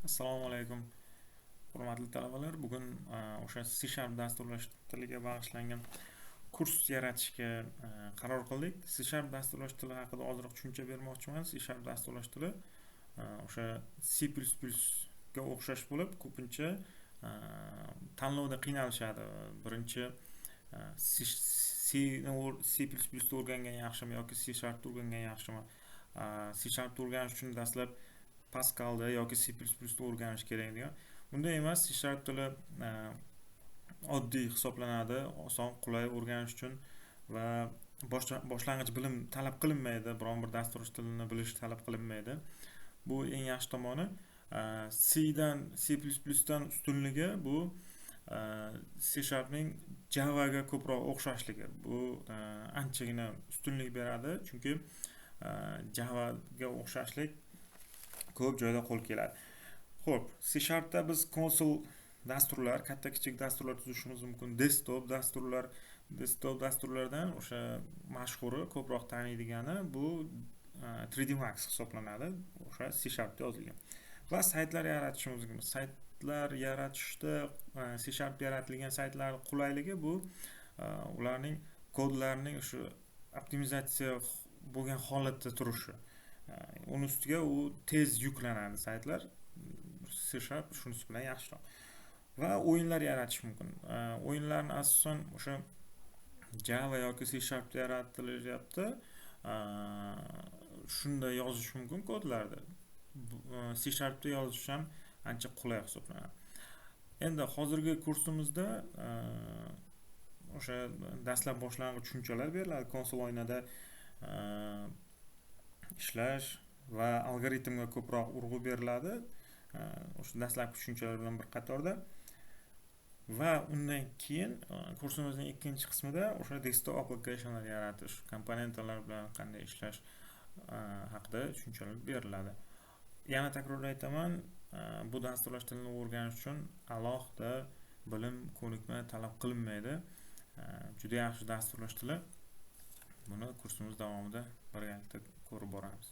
Assalomu alaykum, hurmatli talabalar. Bugun o'sha C# dasturlash tiliga bag'ishlangan kurs yaratishga qaror qildik. C# dasturlash tili haqida ozroq tushuncha bermoqchiman. C# dasturlash tili o'sha C++ ga o'xshash bo'lib, ko'pincha tanlovda qiynalishadi. Birinchi C C++ ni o'rgangan yaxshimi yoki C# ni o'rgangan yaxshimi? C# ni o'rganish uchun dastlab Pascalda yoki C++ ni o'rganish kerak degan. Bunday emas, C# tili oddiy hisoblanadi, oson, qulay o'rganish uchun va boshlang'ich bilim talab qilinmaydi, biron bir dasturlash tilini bilish talab qilinmaydi. Bu eng yaxshi tomoni. C dan, C++ dan ustunligi bu C Sharpning Javaga ko'proq o'xshashligi. Bu anchagina ustunlik beradi, chunki Javaga o'xshashlik ko'p joyda qo'l keladi. Xo'p, C Sharpda biz konsol dasturlar, katta kichik dasturlar tuzishimiz mumkin. Desktop dasturlardan o'sha mashhuri, ko'proq taniydigani bu 3D Max hisoblanadi. O'sha C Sharpda yozilgan. Va saytlar yaratishimiz mumkin. Saytlar yaratishda C Sharp yaratilgan saytlar qulayligi bu ularning kodlarining o'sha optimizatsiya bo'lgan holatda turishi. Uni ustiga u tez yuklanadi saytlar. C Sharp shunisi bilan yaxshiroq. Va o'yinlar yaratish mumkin. O'yinlarni asosan o'sha Java yoki C Sharpda yaratilyapti. Shunda yozish mumkin kodlarni. C Sharpda yozish ham ancha qulay hisoblanadi. Endi hozirgi kursimizda o'sha dastlab boshlang'ich tushunchalar beriladi. Konsol oynada ishlash va algoritmga ko'proq urg'u beriladi. O'sha dastlabki tushunchalar bilan bir qatorda va undan keyin kursimizning ikkinchi qismida o'sha desktop applicationlar yaratish, komponentlar bilan qanday ishlash haqida tushunchalar beriladi. Yana takror aytaman, bu dasturlash tilini o'rganish uchun alohida bilim, ko'nikma talab qilinmaydi. Juda yaxshi dasturlash tili. Buni kursimiz davomida birgalikda ko'rib boramiz.